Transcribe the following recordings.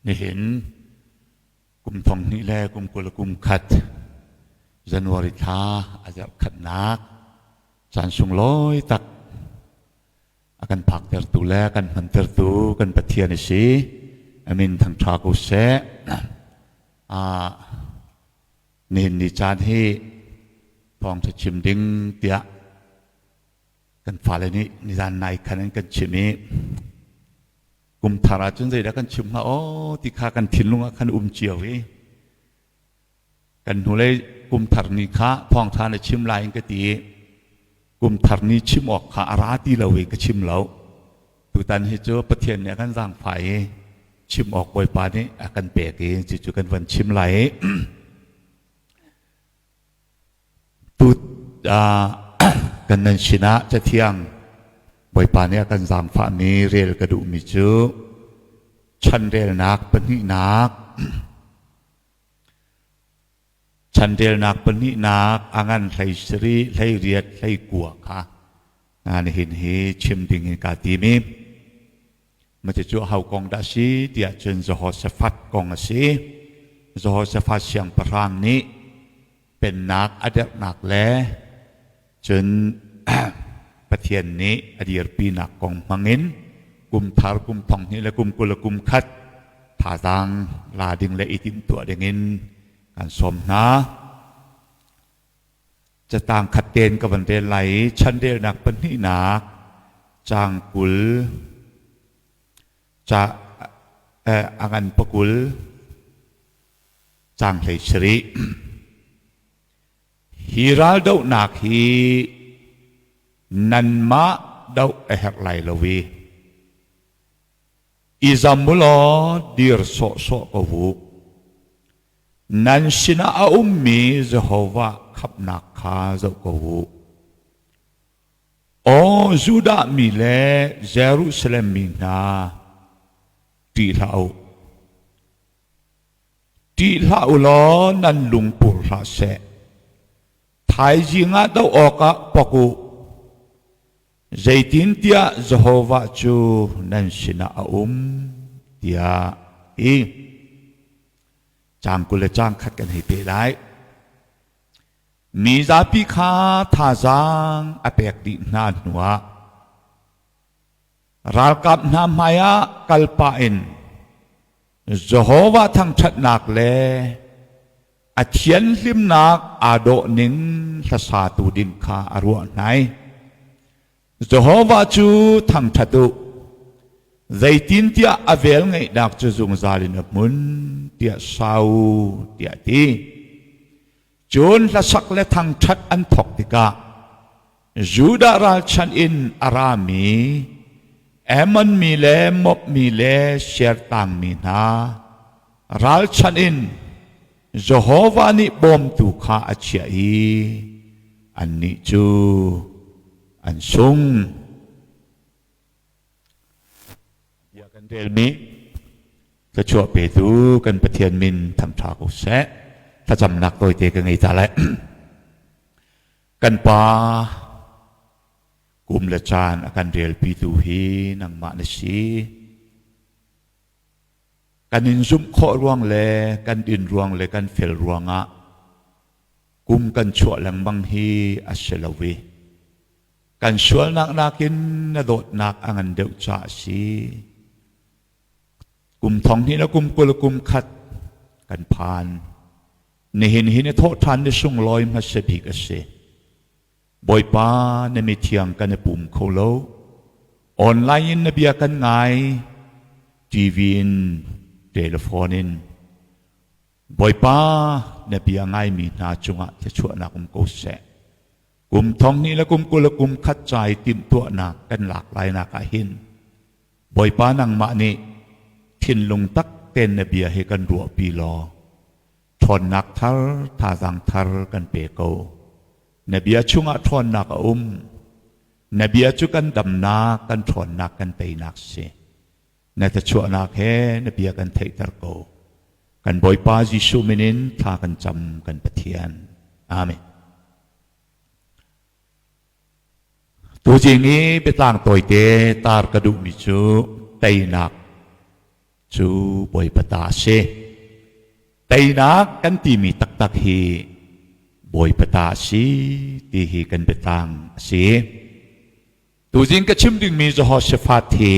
Nihin kum thong hnih le kum 20 kum khat January thla a zarh khatnak caan sunglawi tak a kan phaktertu le a kan hmantertu kan Pathian a si. A min thangṭha ko seh. Nihin ni caan hi thawngṭha chim ding tiah kan fale nih nizan nai khan an kan chimh i kum thar ahcun zeidah kan chim hnga aw ti kha kan thinlung ah khan um cio i kan hnulei kum thar ni kha thawngṭha na chim lai in ka ti i kum thar ni chim awk kha a ra ti lo i ka chim lo. Tutan hi cu Pathian nih a kan zaangfah i chim awk Bawipa nih a kan pek i cucu kan van chim lai i tu kan nan sinah Cathiang Bawipa nih a kan zaangfahmi rel ka duhmi cu chanrelnak pahnihnak chanrelnak pahnihnak a ngan hlei sarih hlei riat hlei kua kha nihin hi chim ding in kaa tim i Cucu aho kong dah a si tiah cun Jehoshaphat kong a si. Jehoshaphat siangpahrang nih pennak a derhnak le cun Pathian nih a dirpinak kong hmangin kum thar kum thong hnih le kum 20 le kum khat thazaang la ding le i timhtuah dingin kan sawm hna. Catang khat tein ka van rel lai i chanrelnak pahnihnak caang 20 ca a ngan pakul caang 17. Hi raldohnak hi nanmah doh a herh lai lo i i zam u law dir sawhsawh ko u. Nan sinah a ummi Jehovah khamhnak kha zoh ko u. Aw Judah mi le Jerusalem mi hna, ṭih hlah u. Ṭih hlah u law nan lung pur hlah seh. Thaizing ah doh awkah pok u. Zeitintiah Jehovah cu nan sinah a um, tiah ti. Caang 20 le caang khat kan hei peh lai. Mi zapi kha thazaang a pek dih hna hnuah ralkap hna hmaiah kal pah in Jehovah thangṭhatnak le a thianhlimnak aa dawh ning hlasatu ding kha a ruah hna i Jehovah cu thangṭhat u, zeitintiah a velngeihnak cu zungzal in a hmun, tiah sau tiah a ti. Cun hlasak le thangṭhat an thawk tikah Judah ralchanh in a rami Ammon mi le Moab mi le Seir-tangmi hna ralchanh in Jehovah nih bawmtu kha a chiah i annih cu an sung. Bia kan relmi thluachuah petu kan Pathian min thangṭha ko seh. Thlacamnak tawite ka ngei ta lai. Kan Pa, kum le caan a kan relpitu hi nangmah na si. Kan in zumh khawh ruang le kan din ruang le kan fel ruangah kum kan chuah lengmang hi a si lo i kan sualnak nakin na dawtnak a ngan deuh caah a si. Kum thong hnih le kum 20 kum khat kan phan. Nihin hi na thawhṭhan ni sunglawi hmasa bik a si. Bawipa na mithiang kan i pum kho lo. Online in na bia kan ngai, TV in, telephone in. Bawipa na bia ngaimi hna cungah thluachuahnak um ko seh. Kum thong hnih le kum 20 le kum khat ca i timhtuahnak kan lak lainak ah hin Bawipa nangmah nih thinlung tak tein na bia hi kan ruahpi law ṭhawnnak thar thazaang thar kan pe ko. Na bia chungah ṭhawnnak a um. Na bia cu kan damnak, kan ṭhawnnak, kan teinak si. Na thluachuahnak he na bia kan theihter ko. Kan Bawipa Jesuh min in thla kan cam kan Pathian. Amen. Tuzing i biatlang tawite tar ka duhmi cu teinak. cu Bawipa ta a si. Teinak kan timi taktak hi Bawipa ta a si ti hi kan biatlang a si. Tuzing ka chim dingmi Jehoshaphat hi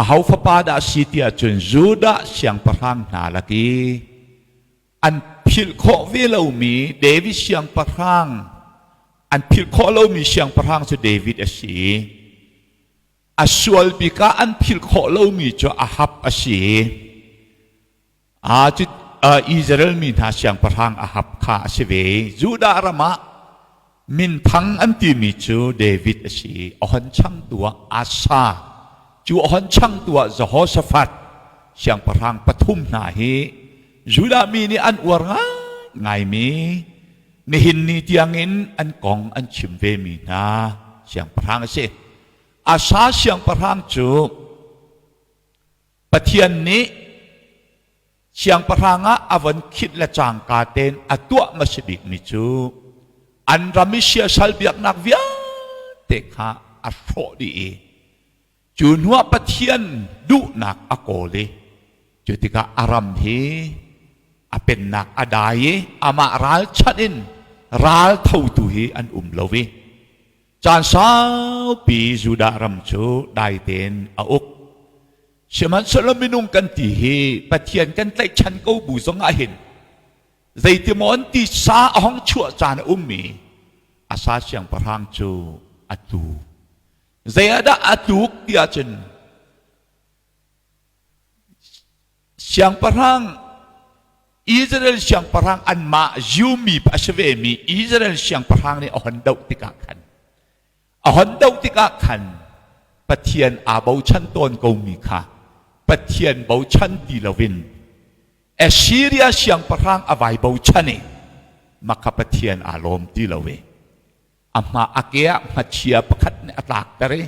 aho fapa dah a si ti ahcun Judah siangpahrang hna lak i an philh khawh ve lomi David siangpahrang an philh khawh lomi siangpahrang cu David a si i a sual bik ah an philh khawh lomi cu Ahab a si i cu Israel mi hna siangpahrang Ahab kha a si ve i Judah ram ah minthang an timi cu David a si i a hon changtu ah Asa, cu a hon changtu ah Jehoshaphat. Siangpahrang pathum hna hi Judah mi nih an uar ngaingaimi, nihin ni tiangin an kong an chim vemi hna siangpahrang a si. Asa siangpahrang cu Pathian nih siangpahrang ah a von khit le cangka tein a tuah hmasa bikmi cu an ram i siasal biaknak vialte kha a hrawh dih i cu hnuah Pathian duhnak a kawl i cu tikah a ram hi a pennak a dai i amah ralchanh in ral thotu hi an um lo i Caan saupi Judah ram cu dai tein a uk. Sihmanhsehlaw minung kan ti hi Pathian kan tlaihchan ko bu zong ah hin zeitimaw an ti sa a hong chuah caan a ummi Asa siangpahrang cu a tlu. Zei ah dah a tluk ti ahcun Siangpahrang Israel siangpahrang anmah Jew mi a si vemi Israel siangpahrang nih a hon doh tikah khan a hon doh tikah khan Pathian aa bochan tawn komi kha Pathian bochan ti loin Assyria siangpahrang a vai bochan i mah kha Pathian aa lawm ti lo i A hma a ke ah hmachia pakhat nih a tlakter i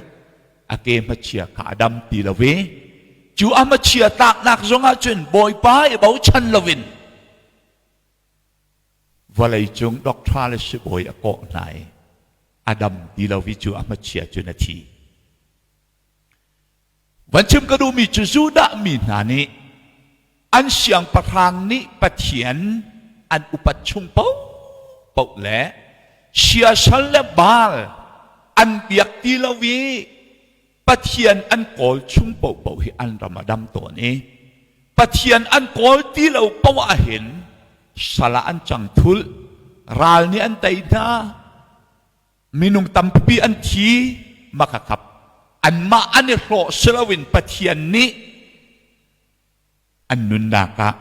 a ke hmachia kha a dam ti lo i cu a hmachia tlaknak zongah cun Bawipa i bochan loin vawleicung doctor le sibawi a kawh hna i a dam ti lo i cu a hmachia cun a thi. Van chim ka duhmi cu Judah mi hna nih an siangpahrang nih Pathian an upat chung paohpaoh le siasal le Baal an biak ti lo i Pathian an kawl chung paohpaoh hi an ram a dam tawn i Pathian an kawl ti lo paoh ahhin sal ah an cang thulh, ral nih an tei hna. Minung tampi an thi makhakhap anmah an i hlawh si loin Pathian nih an nunnak ah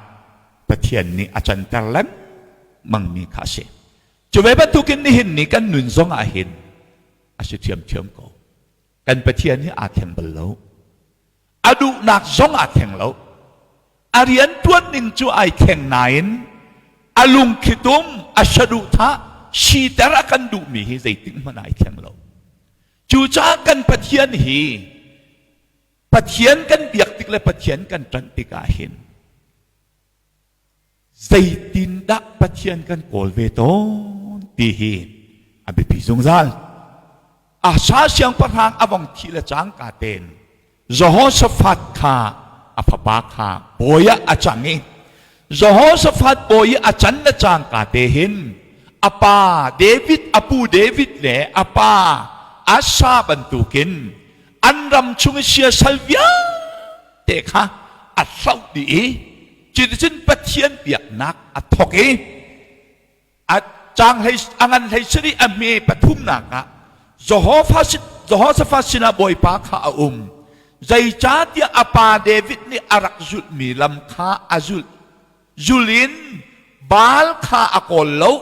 Pathian nih a canter lengmangmi kha a si. Cu ve bantukin nihin ni kan nun zong ah hin a si ṭhiamṭhiam ko. Kan Pathian hi aa thleng bal lo. A duhnak zong aa thleng lo. A rian ṭuan ning cu ai thleng nain a lungthlitum, a saduhthah siter a kan duhmi hi zeitik hmanh ai thleng lo. Cucaah kan Pathian hi Pathian kan biak tik le Pathian kan ṭanh tikah hin zeitindah Pathian kan kawl ve tawn ti hi a biapi zungzal. Asa siangpahrang a vong thih le cangka tein Jehoshaphat kha a fapa kha bawi ah a cang i Jehoshaphat bawi i a can le cangka te hin a pa David, a pu David le a pa Asa bantukin an ram chung i siasal vialte kha a hloh dih i cuticun Pathian biaknak a thawk i a cang hlei a ngan hlei sarih a hme pathumnak ah Jehoshaphat sinah Bawipa kha a um. Zeicahtiah a pa David nih a rak zulhmi lam kha a zulh. Zul in Baal kha a kawl lo.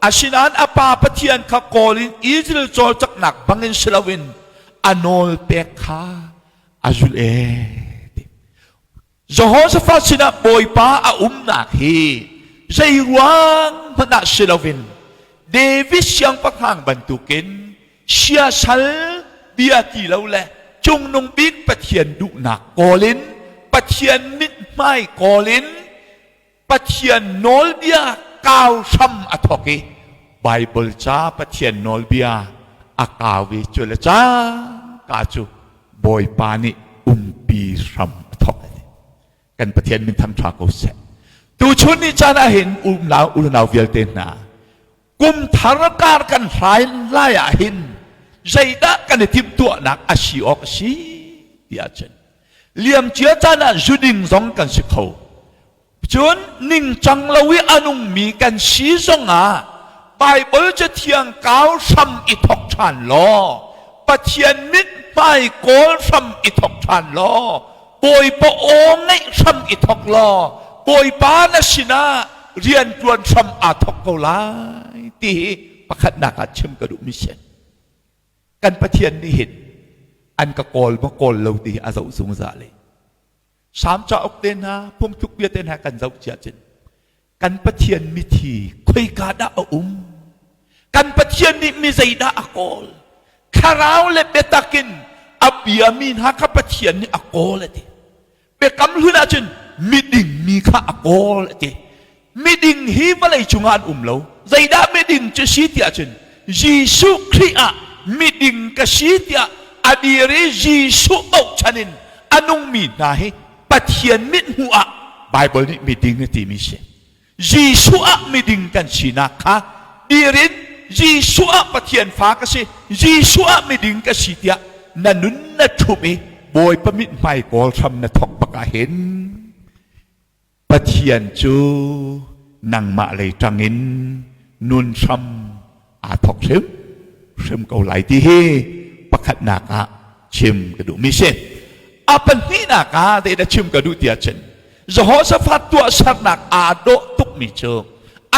Asinain a pa Pathian kha kawl in Israel cawlcanghnak bangin si loin a nawl pek kha a zulh ee. Jehoshaphat sinah Bawipa a umnak hi zei ruang hmanh ah si loin David siangpahrang bantukin siasal bia ti lo le cungnung bik Pathian duhnak kawl in Pathian mithmai kawl in Pathian nawlbia kau hram a thawk i Bible ca Pathian nawlbia a kau i cu le cangka cu Bawipa nih umpi hram a thawk. Kan Pathian min thang ṭha ko seh. Tuchun ni caan ah hin unau unau vialte hna kum thar kar kan hlai lai ah hin zeidah kan i timhtuahnak a si awk a si ti ahcun liamcia caan ah zuding zong kan si kho. Cun ningcang lo i a nungmi kan si zongah Baibal Cathiang kau hram i thawk ṭhan law Pathian mithmai kawl hram i thawk ṭhan law Bawipa aw ngaih hram i thawk law Bawipa na sinah rianṭuan hram aa thawk ko lai ti hi pakhatnak ah chim ka duhmi si. Kan Pathian nih hin an ka kawl maw kawl lo ti hi a zoh zungzal i Salm cauk te hna, phungthluk bia te hna kan zoh cia cun kan Pathian mithi khoika dah a um? Kan Pathian nih mi zeidah a kawl? Thlarau le biatak in a biami hna kha Pathian nih a kawl a ti. Biakam hlun ahcun miding mi kha a kawl a ti. Miding hi vawlei cungah an um lo. Zeidah miding cu si ti ahcun Jesuh Khrih ah miding ka si tiah a dir i Jesuh bochan in a nungmi hna hi Pathian mithmuh ah Baibal nih miding a timi si. Jesuh ah miding kan sinak kha dir in Jesuh ah Pathian fa ka si, Jesuh ah miding ka si tiah na nun na ṭhumh i Bawipa mithmai kawl hram na thawk bak ah hin Pathian cu nangmah lei ṭangin nun hram aa thawk hrim hrim ko lai ti hi pakhatnak ah chim ka duhmi si. A pahnihnak ah zeidah chim ka duh tiah cun Jehoshaphat tuahsernak aa dawh tukmi cu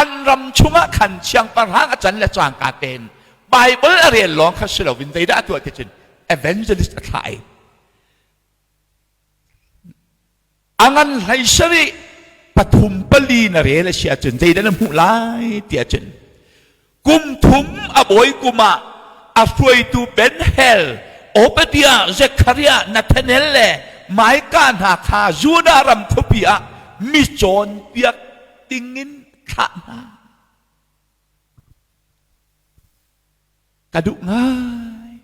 an ram chungah khan siangpahrang a can le cangka tein Bible a rel lawng kha si loin zeidah a tuah ti cun evangelist a thlah i A ngan hlei sarih pathum pali na rel a si ahcun zeidah na hmuh lai ti ahcun kum thum a bawi kum ah a hruaitu Ben Hel, Obadiah, Zekhariah, Nathanael le Micah hna kha Judah ram khuapi ah mi cawnpiak dingin thlah hna. Ka duh ngai.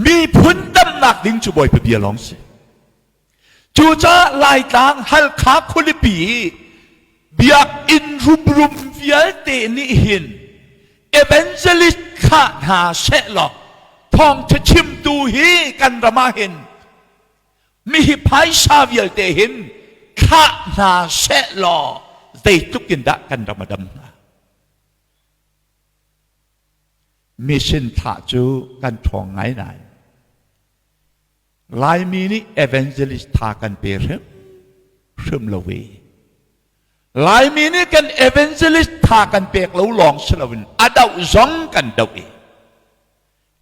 Miphun damnak ding cu Bawipa bia lawng si. Cucaah Laitlang Halkha khualipi i biakinn rumrum vialte nih hin evangelist thlah hna sehlaw thawngṭha chimtu hi kan ram ah hin mihi phaisa vialte hin thlah hna sehlaw zeitluk in dah kan ram a dam hnga. Mission thlah cu kan ṭhawng ngai nain Laimi nih evangelist tha kan pe hrim hrim lo ve. Laimi nih kan evangelist tha kan pek lo lawng si loin a doh zong kan doh i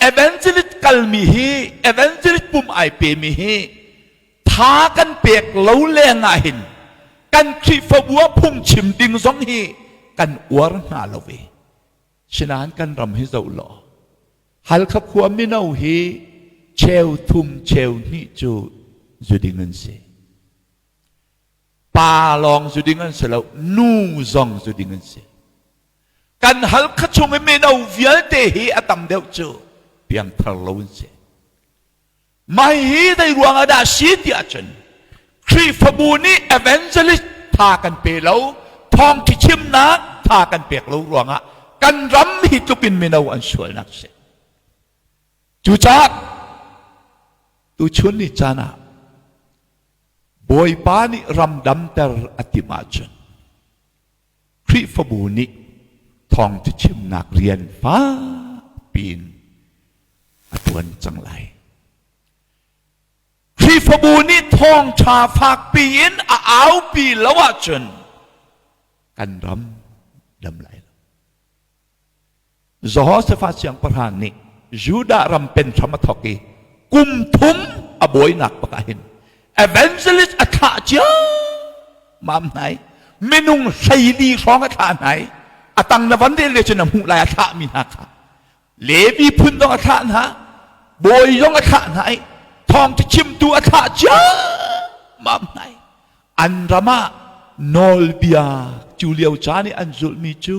evangelist kalmi hi evangelist pum ai pemi hi tha kan pek lo leng ah hin kan Khrihfabu ah phungchim ding zong hi kan uar hna lo ve. Sinain kan ram hi zoh law Halkha khua mino hi cheu thum cheu hnih cu zuding an si. Pa lawng zuding an si lo, nu zong zuding an si. Kan Halkha chung i mino vialte hi a tam deuh cu piangthar lo an si. Mah hi zei ruang ah dah si ti ahcun Khrihfabu nih evangelist tha kan pe lo, thawngṭha chimnak tha kan pek lo ruangah kan ram hi tluk in mino an sualnak si. Cucaah tuchun ni caan ah Bawipa nih ram damter a timh ahcun Khrihfabu nih thawngṭha chimnak rian fakpi in a ṭuan cang lai. Khrihfabu nih thawngṭha fakpi in a aupi lo ahcun kan ram dam lai lo. Jehoshaphat siangpahrang nih Judah ram pen hram a thawk i kum thum a bawinak bak ah hin evangelist a thlah cia mam hnai minung 14 hrawng a thlah hnai a tang na van rel le cun a hmuh lai a thlah mi hna kha Levi phun zong a thlah hna bawi zong a thlah hna i thawngṭha chimtu a thlah cia mam hnai an ram ah nawlbia cu lio caan i an zulhmi cu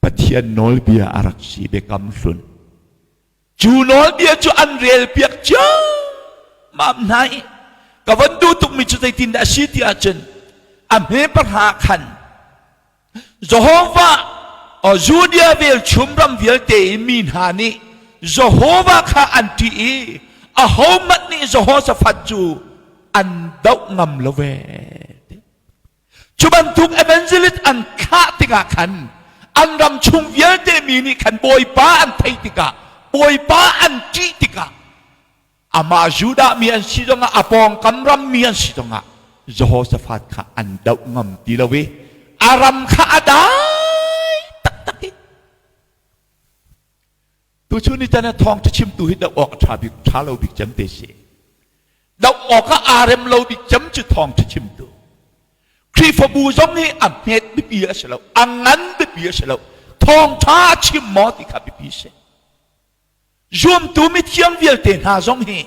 Pathian nawlbia a rak si biakam hlun cu nawlbia cu an relpiak cia. mam hna i ka van duh tukmi cu zeitin dah a si ti ahcun a hme pahra khan Jehovah Judea velchum ram vialte i mi hna nih Jehovah kha an ṭih i ahohmanh nih Jehoshaphat cu an doh ngam lo ve. Cu bantuk evangelist an thlah tikah khan an ram chung vialte mi nih khan Bawipa an theih tikah Bawipa an ṭih tikah amah Judah mi an si zongah a pawngkam ram mi an si zongah Jehoshaphat kha an doh ngam ti lo i a ram kha a dai taktak i tuchun ni tan thawng chimtu hi doh awk a ṭha bik ṭha lo bik cem te si doh awk ah aa rem lo bik cem cu thawng chimtu Khrihfabu zong hi a hmet biapi a si lo a ngan biapi a si lo thawngṭha chim maw ti kha biapi si. Zumtu mithiang vialte hna zong hi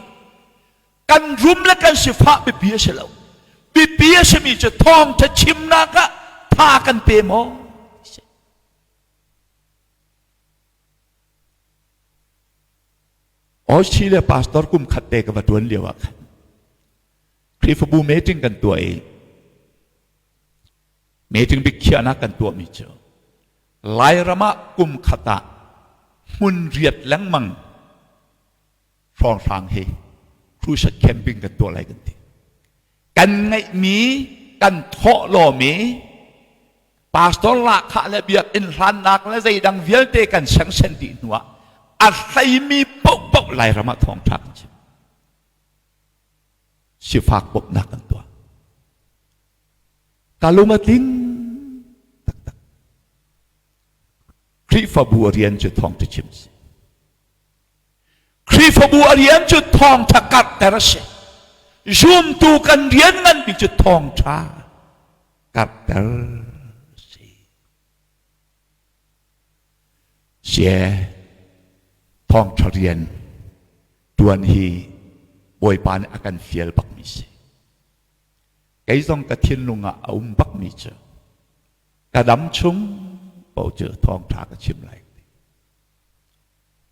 kan rum le kan sifah biapi a si lo. Biapi a simi cu thawngṭha chimnak ah tha kan pe maw? Australia pastor kum khat te ka va ṭuan lio ah khan Khrihfabu meeting kan tuah i meeting biakhiahnak kan tuahmi cu Lairam ah kum khat ah hmun riat lengmang hrawnghrang hi crusade camping kan tuah lai kan ti. Kan ngeihmi kan thawh lawmi pastor lahkhah le biakinn hlannak le zeidang vialte kan sengsen dih hnu ah a hleimi paohpaoh Lairam ah thawngṭha kan chim. Sifak bawmhnak kan tuah. Ka lung a tling taktak. Khrihfabu a rian cu thawngṭha chim si. Khrihfabu a rian cu thawngṭha karhter a si. Zumtu kan rian nganmi cu thawngṭha karhter si. Sie thawngṭha rian ṭuan hi Bawipa nih a kan fial bakmi si. Kei zong ka thinlung ah a um bakmi cu ka dam chung paoh cu thawngṭha ka chim lai.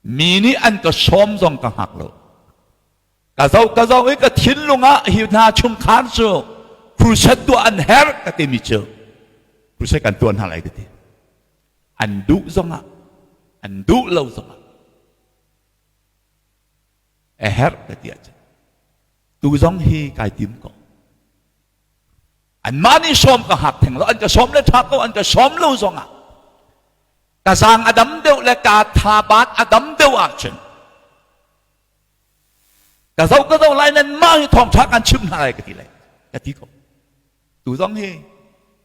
Mi nih an ka sawm zong ka hngak lo. Ka zoh ka zoh i ka thinlung ah hi hna chungkhar cu crusade tuah an herh ka timi cu crusade kan tuah hna lai ka ti. An duh zongah an duh lo zongah a herh ka ti ahcun tu zong hi kai tim ko. Anmah nih sawm ka hngak theng lo, an ka sawm le ṭha ko, an ka sawm lo zongah ka zaang a dam deuh le ka thabat a dam deuh ahcun ka zoh ka zoh lai nan mah hi thawngṭha kan chim hna lai ka ti lai ka ti ko. Tu zong hi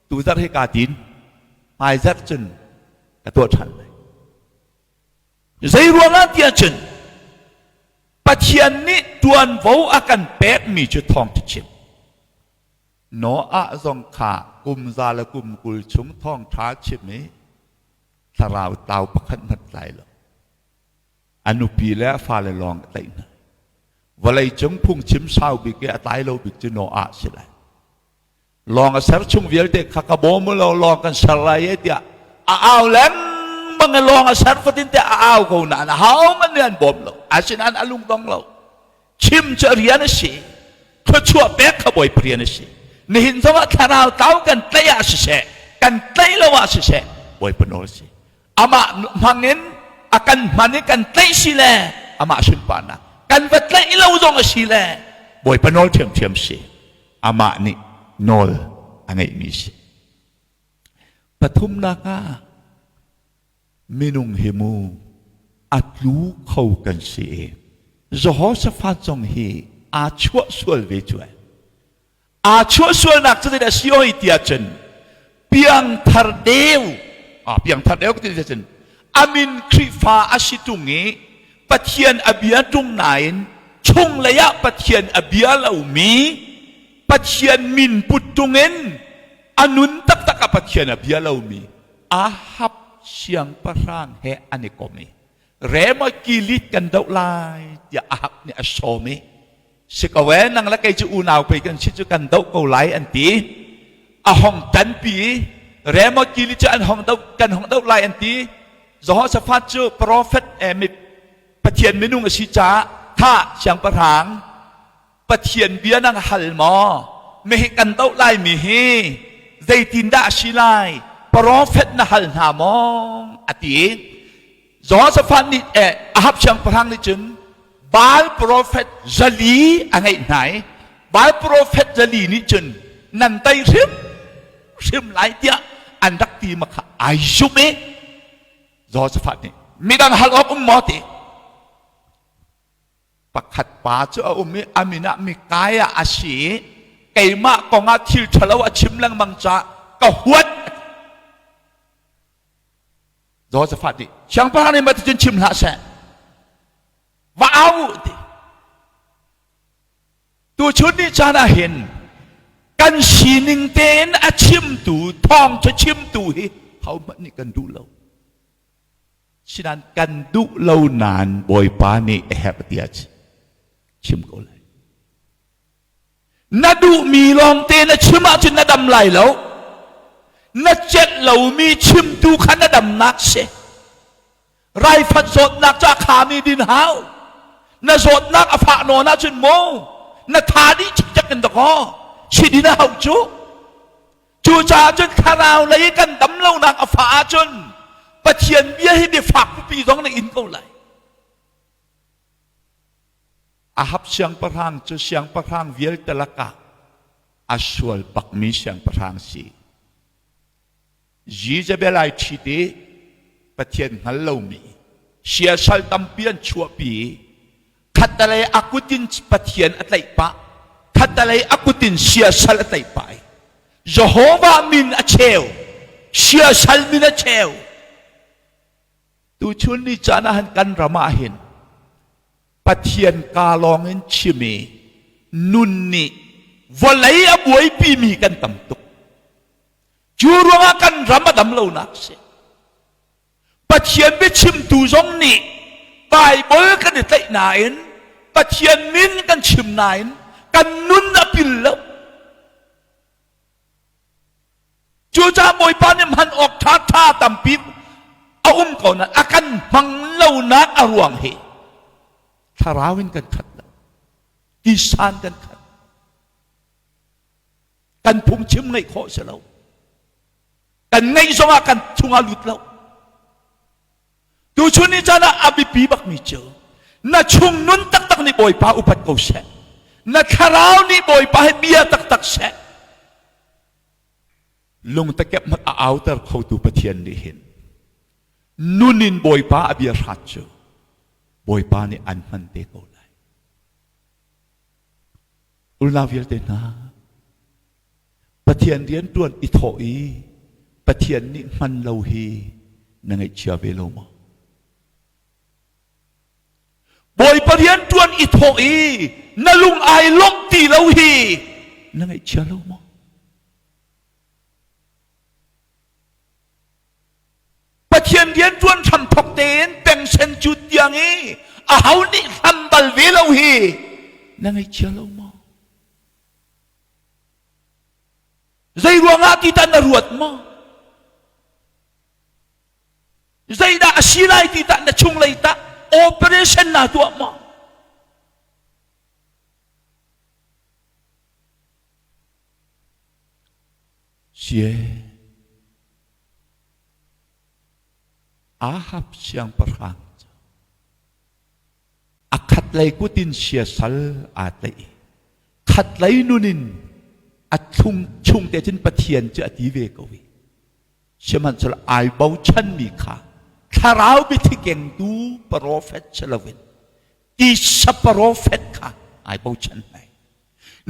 tu zarh hi kaa tin hmai zarh cun ka tuah ṭhan lai. Zei ruangah tiah cun Pathian nih ṭuanvo a kan pekmi cu thawngṭha chim. Noah zong kha kum za le kum 20 chung thawngṭha chim i thlarau tlau pakhat hmanh tlai lo. A nupi le a fale lawng a tlaih hna. Vawleicung phungchim sau bik i a tlai lo bik cu Noah si lai. Lawng a ser chung vialte kha ka bawm u law lawng kan ser lai e tiah a au lengmang i lawng a ser fatin te a au ko nain ahohmanh nih an bawm lo. Asinain a lungdong lo. Chim cu a rian a si. Thluachuah pek kha Bawipa rian a si. Nihin zongah thlarau tlau kan tlaih ah siseh, kan tlaih lo ah siseh, Bawipa nawl a si. Amah hmangin a kan hman i kan tlaih si le amah sunparnak. Kan va tlaih lo zong a si le Bawipa nawl ṭhiamṭhiam si. Amah nih nawl a ngeihmi si. Pathumnak ah minung hi mu a tlu kho kan si i Jehoshaphat zong hi aa chuah sual ve cu ai. Aa chuah sualnak cu zeidah si oi tiah cun piangthar deu piangthar deu ti cun amin Khrihfa a si tung i Pathian a bia ṭung nain chunglei ah Pathian a bia lomi Pathian min put ṭung in a nun taktak ah Pathian a bia lomi Ahab siangpahrang he an i kom i Ramoth Gilead kan doh lai tiah Ahab nih a sawm i si ko ee nang le kei cu unau pei kan si cu kan doh ko lai an ti. A hong ṭanpi i Ramoth Gilead cu an hong doh kan hong doh lai an ti. Jehoshaphat cu profet eh, Pathian minung a si caah tha siangpahrang. Pathian bia nang hal maw? Mehi kan doh laimi hi zeitindah a si lai? Profet na hal hna maw? A ti. Jehoshaphat nih eh, Ahab siangpahrang nih cun Baal profet 400 a ngeih hna i Baal profet 400 nih cun nan tei hrim hrim lai tiah an rak ti ma kha ai zumh i Jehoshaphat nih midang hal awk um maw ti Pakhat pa cu a um i a min ah Mikaiah a si i keimah kong ah thil ṭhalo a chim lengmang caah ka huat. Jehoshaphat nih siangpahrang nih mah cun chim hlah seh. Va au u ti. Tuchun ni caan ah hin kan sining tein a chimtu thawngṭha chimtu hi hohmanh nih kan duh lo. Sinain kan duh lo nain Bawipa nih a herh tiah chim ko lai. Na duhmi lawngte na chim ahcun na dam lai lo. Na celh lomi chimtu kha na damnak si. Raifanh zawtnak cu a khami din hau. Na zawtnak a fah nawn ahcun mu na tha dih cikcek in dakaw si din a hauh cu. Cucaah cun thlarau lei kan dam lonak a fah ahcun Pathian bia hi biafak pipi zong na in ko lai. Ahab siangpahrang cu siangpahrang vialte lakah a sual bakmi siangpahrang si. Jezebel ai ṭhit i Pathian hngal lomi siasal tampi an chuahpi i khattelei a kut in Pathian a tlaih pah khattelei a kut in siasal a tlaih pah i Jehovah min a cheu siasal min a cheu tuchun ni caan ah han kan ram ah hin Pathian ka lawng in chim i nun nih vawlei a buaipi mi kan tam tuk cu ruangah kan ram a dam lonak si Pathian biachimtu zong nih Baibal kan i tlaih nain Pathian min kan chim nain kan nun a pil lo. Cucaah Bawipa nih hman awk ṭhaṭha tampi a um ko nain a kan hmang lonak a ruang hi thlarau in kan khat lo, tisan kan khat. Kan phungchim ngaih khawh si lo. Kan ngeih zongah kan chungah lut lo. Tuchun ni caan ah a biapi bakmi cu na chung nun taktak nih Bawipa upat ko seh. Na thlarau nih Bawipa he bia taktak seh. Lungtakep hmanh a auter khotu Pathian nih hin nun in Bawipa a bia hrat cu Bawipa nih an hman te ko lai. Unau vialte hna, Pathian rianṭuan i thawh i Pathian nih hman lo hi na ngaihchia ve lo maw? Bawipa rianṭuan i thawh i na lung ai lawmh ti lo hi na ngaihchia lo maw? Pathian rianṭuan hramthawk tein pengsen cu tiang i aho nih hlam bal ve lo hi na ngaihchia lo maw? Zei ruangah ti tah na ruat maw? Zeidah a si lai ti tah na chunglei tah operation na tuah maw? Sie Ahab siangpahrang cu a khatlei kut in siasal aa tlaih i khatlei nun in a thlung chung te cun Pathian cu a ti ve ko i sihmanhsehlaw ai bochanmi kha thlarau biathi kengtu profet si loin tisa profet kha ai bochan hna.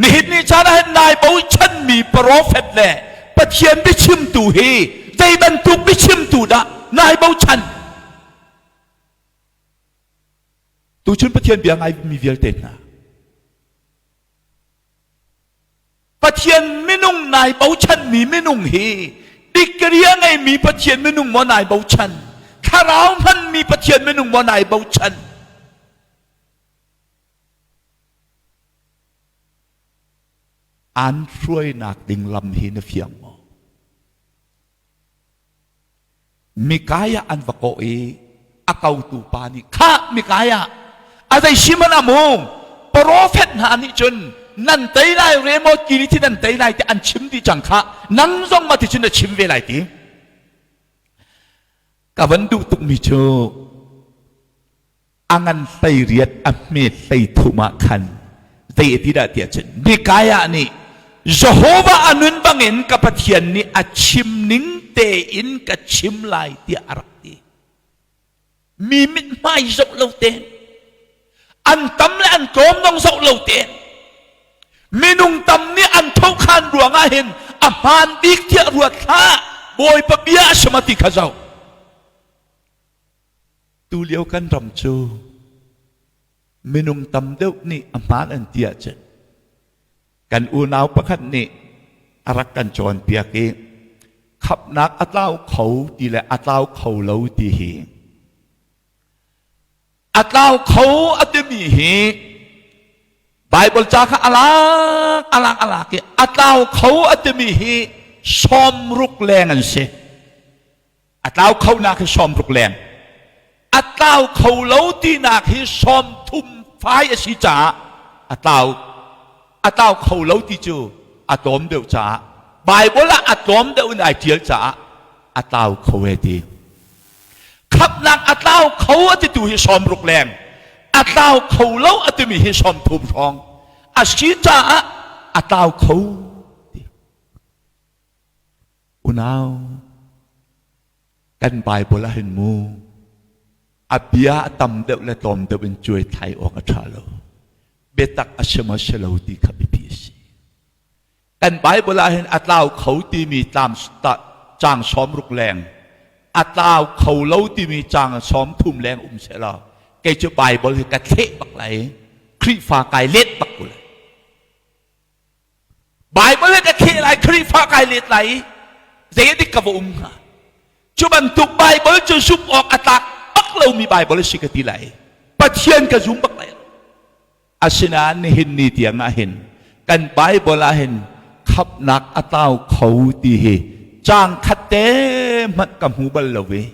Nihin ni caan ah hin nai bochanmi profet le Pathian biachimtu hi zei bantuk biachimtu dah nai bochan? Tuchun Pathian bia ngaimi vialte hna Pathian minung nai bochanmi minung hi degree a ngeimi Pathian minung maw nai bochan? Thlarau hmanmi Pathian minung maw nai bochan? An hruainak ding lam hi na fiang maw? Mikaiah an va kawh i a kotu pa nih khah Mikaiah a zei si hmanh ah mu. Profet hna nih cun nan tei lai remote kiri thi nan tei lai ti an chim dih cang kha nang zong ma ti cun na chim ve lai ti. Ka van duh tukmi cu a ngan 18 a hme 33 ah khan zei a ti dah tiah cun Mikaiah nih Jehovah a nun bangin ka Pathian nih a chim ning tein ka chim lai tiah a rak ti. Mi mithmai zoh lo tein an tam le an tlawm zong zoh lo tein minung tam nih an thokhan ruangah hin a hmaan bik tiah ruat hlah Bawipa bia a si ma ti kha zoh. Tulio kan ram cu minung tam deuh nih a hmaan an ti ahcun kan unau pakhat nih a rak kan cawnpiak i khapnak a tlau kho ti le a tlau kho lo ti hi a tlau kho a timi hi Bible ca kha alak alak alak i a tlau kho a timi hi 60 leng an si. A tlau khonak hi 60 leng. A tlau kho lo tinak hi 30 fai a si caah a tlau a tlau kho lo ti cu a tlawm deuh caah Bible ah a tlawm deuh in ai ṭial caah a tlau kho e ti. Khamhnak a tlau kho a titu hi 60 leng. A tlau kho lo a timi hi 30 hrawng. A si caah a tlau kho ti. Unau, kan Bible ah hin mu a bia a tam deuh le tlawm deuh in cuai thlai awk a ṭha lo. Biatak a si maw si lo ti kha biapi a si. Kan Bible ah hin a tlau kho timi tlam caang 60 leng, a tlau kho lo timi caang 30 leng um seh law kei cu Bible hi ka thleh bak lai i Khrihfa kai let bak ko lai. Bible he ka kheh lai Khrihfa kai let lai i zei dik ka va um hnga cu bantuk Bible cu zumh awk a tlak bak lomi Bible a si ka ti lai Pathian ka zum bak lai asinain nihin ni tiang ah hin kan Bible ah hin khapnak a tlau kho ti hi caang khat te hmanh ka hmu bal lo i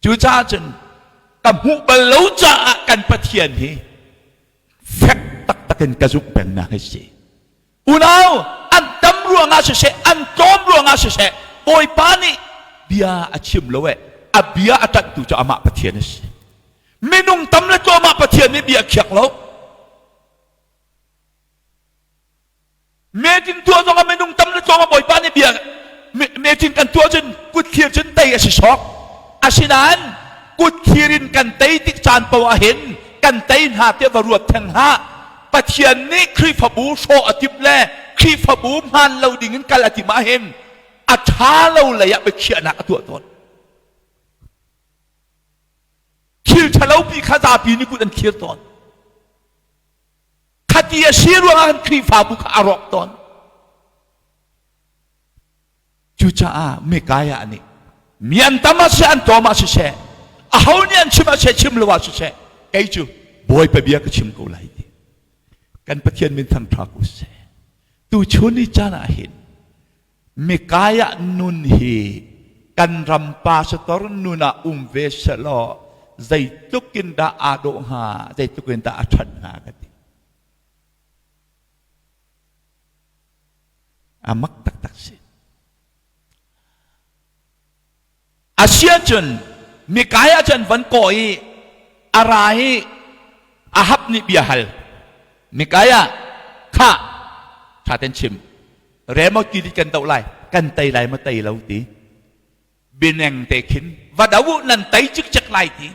Cucaah cun ka hmuh bal lo caah kan Pathian hi fek taktak in ka zumh pengnak hi si. Unau, an tam ruangah siseh, an tlawm ruangah siseh, Bawipa nih bia a chim lo eh, a bia a ṭanhtu cu amah Pathian a si. Minung tam le tlawm ah Pathian nih bia a khiak lo. Meeting tuah zong ah minung tam le tlawm ah Bawipa nih bia meeting kan tuah cun kutthlir cun tei a si sawk. Asinain kutthlir in kan tei tik caan paoh ah hin kan tei hna tiah va ruat theng hlah. Pathian nih Khrihfabu hrawh a timh le Khrihfabu hmaan lo ding in kal a timh ah hin a ṭha lo lei ah biakhiahnak a tuah tawn. Thil ṭhalopi kha zapi nih kut an thlir tawn. Khati a si ruangah khan Khrihfabu kha a rawk tawn. Cucaah Mikaiah nih mi an tam ah siseh an tlawm ah siseh aho nih an chim ah siseh chim lo ah siseh kei cu Bawipa bia ka chim ko lai ti. Kan Pathian min thangṭha ko seh. Tuchun ni caan ah hin Mikaiah nun hi kan ram pastor nun ah um ve sehlaw zeitluk in dah aa dawh hnga, zeitluk in dah a ṭhat hnga ka ti. A mak taktak si. Asiahcun Mikaiah cu an van kawh i a ra i Ahab nih bia hal. Mikaiah, khah, ṭha ten chim. Remote kili kan doh lai, kan tei lai maw tei lo ti. Bianeng te khin va do u nan tei cikcek lai ti.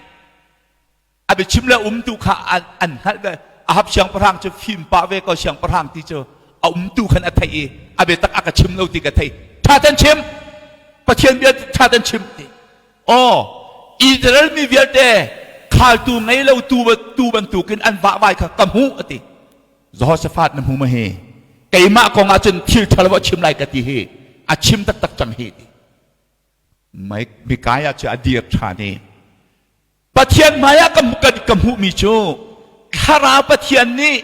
A biachim le umtu kha an hngalh ve. Ahab siangpahrang cu fim pah ve ko siangpahrang ti cu a umtu khan a theih i a biatak a ka chim lo ti ka thei. Ṭha ten chim. Pathian bia ṭha ten chim ti. Aw, Israel mi vialte khaltu ngei lo tu tu bantukin an vahvai kha ka hmuh a ti. Jehoshaphat na hmu ma hi? Keimah kong ah cun thil ṭhalo a chim lai ka ti hi a chim taktak cang hi ti. Mikaiah cu a dir ṭhan i Pathian hmaiah ka hmuhmi cu thlarau Pathian nih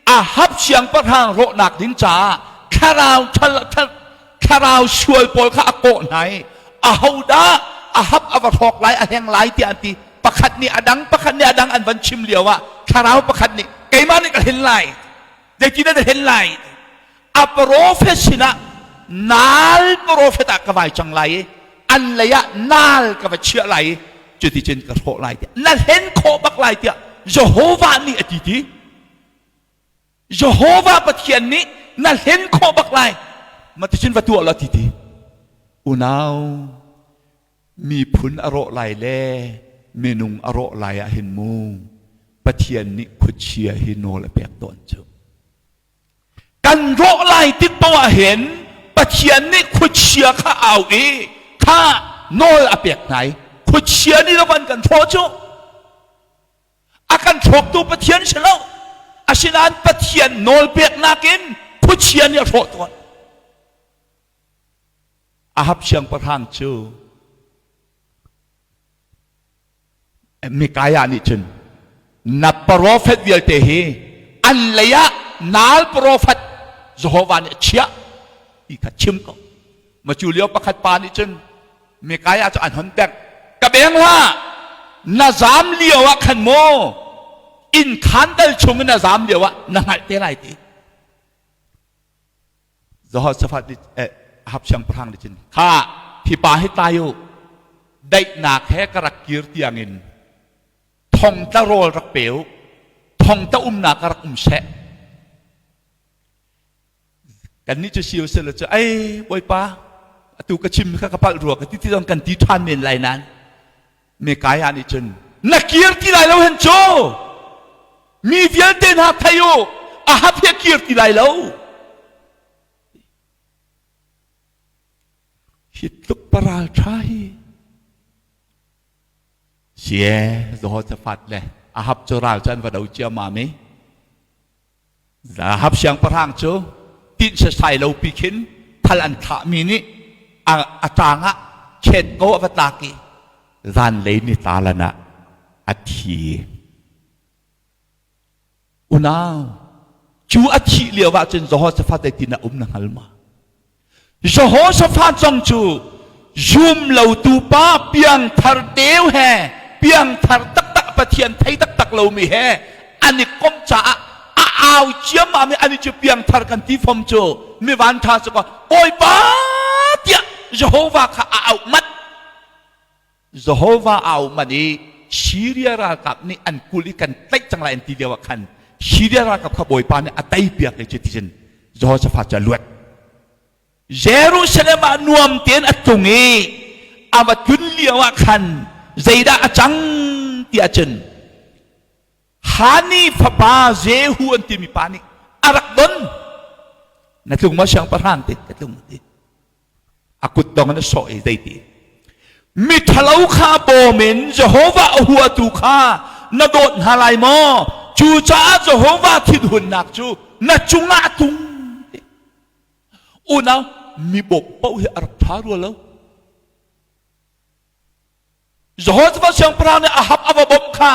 Ahab siangpahrang rawhnak ding caah thlarau thlarau sual pawl kha a kawh hna i ahodah Ahab a va hrawk lai a hleng lai tiah an ti. Pakhat nih a dang, pakhat nih a dang an van chim lio ah thlarau pakhat nih keimah nih ka hlen lai. Zeitin dah na hlen lai? A profet sinah nal profet ah ka vai cang lai i an lei ah nal ka va chiah lai i cuticun ka hrawh lai tiah na hlen khawh bak lai tiah Jehovah nih a ti ti. Jehovah Pathian nih na hlen khawh bak lai ma ticun va tuah la ti ti. Unau miphun a rawh lai le minung a rawh lai ah hin mu Pathian nih khuachia hi nawl a pek tawn cu. Kan rawh lai tik paoh ah hin Pathian nih khuachia kha au i kha nawl a pek hna i khuachia nih lo an kan hrawh cu. A kan hrawktu Pathian si lo. Asinain Pathian nawl peknak in khuachia nih a hrawh tawn. Ahab siangpahrang cu Mikaiah nih cun na profet vialte hi an lei ah nal profet Jehovah nih a chiah ti kha chim ko. Ma cu lio pakhat pa nih cun Mikaiah cu an hon bengh. Ka beng hlah! Na zam lio ah khan maw inn khan dal chung in na zam lio ah na hngalh te lai ti. Jehoshaphat nih eh, Ahab siangpahrang nih cun kha hi pa hi tlai u daihnak he ka rak kir tiangin thongtla rawl rak pe u thongtla umnak ka rak um seh kannih cu si usih cu ei bawipa atu ka chim kha ka palh rua ka ti ti zong kan ti ṭhan men lai nain Mikaiah nih cun na kir ti lai lo hen cu mi vialte hna thei u Ahab hi a kir ti lai lo hi tluk paral ṭha hi sie Jehoshaphat le Ahab cu ral cu an va do ciammam i Ahab siangpahrang cu tinh sasai lo pi khin thal an thlahmi nih a ṭang ah chet ko a va tlak i zanlei ni tlalan ah a thi. Unau, cu a thih lio ah cun Jehoshaphat zeitin a um na hngal ma? Jehoshaphat zong cu zum lotu pa piangthar deu he piangthar taktak Pathian thei taktak lomi he an i komh caah a au ciammam i ani cu piangthar kan ti fom cu mi vanṭha cu ka Bawipa tiah Jehovah kha a auh manh. Jehovah a auh manh i Syria ralkap nih an kulh i kan tlaih cang lai an ti lio ah khan Syria ralkap kha Bawipa nih a tei piak i cuticun Jehoshaphat cu a luat. Jerusalem ah nuam tein a tlung i a va tlun lio ah khan zeidah a cang ti ahcun Hani fapa Jehu an timi pa nih a rak don. Na tlung maw siangpahrang ti ka tlung ti. A kut dong in a sawh i zeiti miṭhalo kha bawm in Jehovah a huatu kha na dawt hna lai maw? Cucaah Jehovah thinhunnak cu na cungah a tlung. Unau mi bawmh paoh hi a rak ṭha rua lo. Jehoshaphat siangpahrang nih Ahab a va bawmh kha